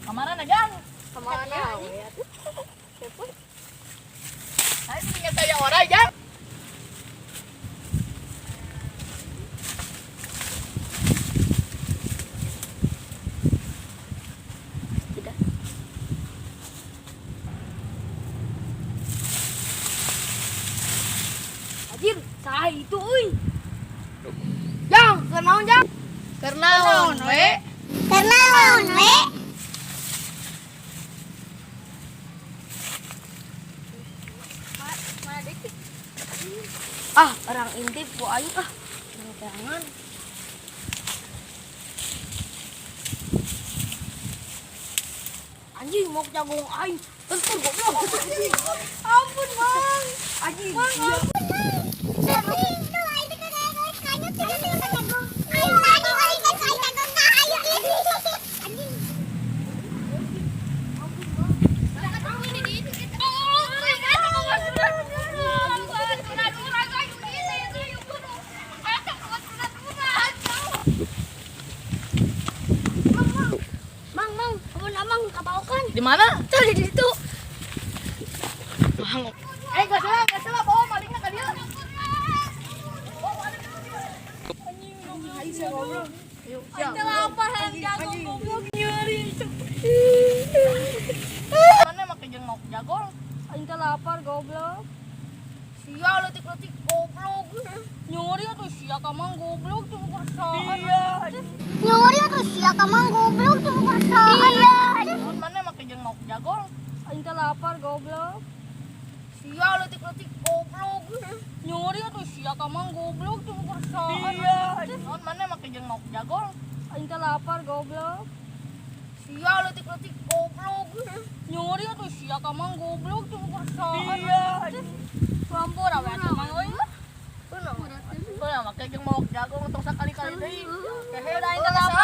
Kamana na, Jang? Kemana we atuh? Siapa? Aing ingat aya oray, Jang. Tidak. Anjir, saha itu euy? Jang, keur naon, Jang? Keur naon we? Keur naon we? Ah, orang intip ku aing ah. Jangan. Anjing mau jagung aing. Bentur goblok. Ampun, Bang. Anjing. Bang, ampun. Mang, mang, ampun amang kabaokan. Di mana? Tuh di situ. Mang. Eh, geus lah, bawa malingna ka dieu. Aing teh lapar hayang jagung goblok nyeri. Mana make jeung mau jagong? Aing teh lapar goblok. Sia leutik-leutik goblok. Nyuri atuh sia ka mang goblok tuh kersaan. Iya. Nyuri atuh sia ka mang goblok tuh kersaan. Iya. Naon mana make jeung mau jagong? Aing teh lapar goblok. Sia leutik-leutik goblok. Nyuri atuh sia ka mang goblok tuh kersaan. Iya. Naon mana make jeung mau jagong? Aing teh lapar goblok. Sia leutik-leutik goblok. Nyuri atuh sia ka mang goblok tuh kersaan. Iya. Campur awe atuh mang euy. Kunaon make jeung mau jagong tong sakali-kali deui. Udah aing teh lapar.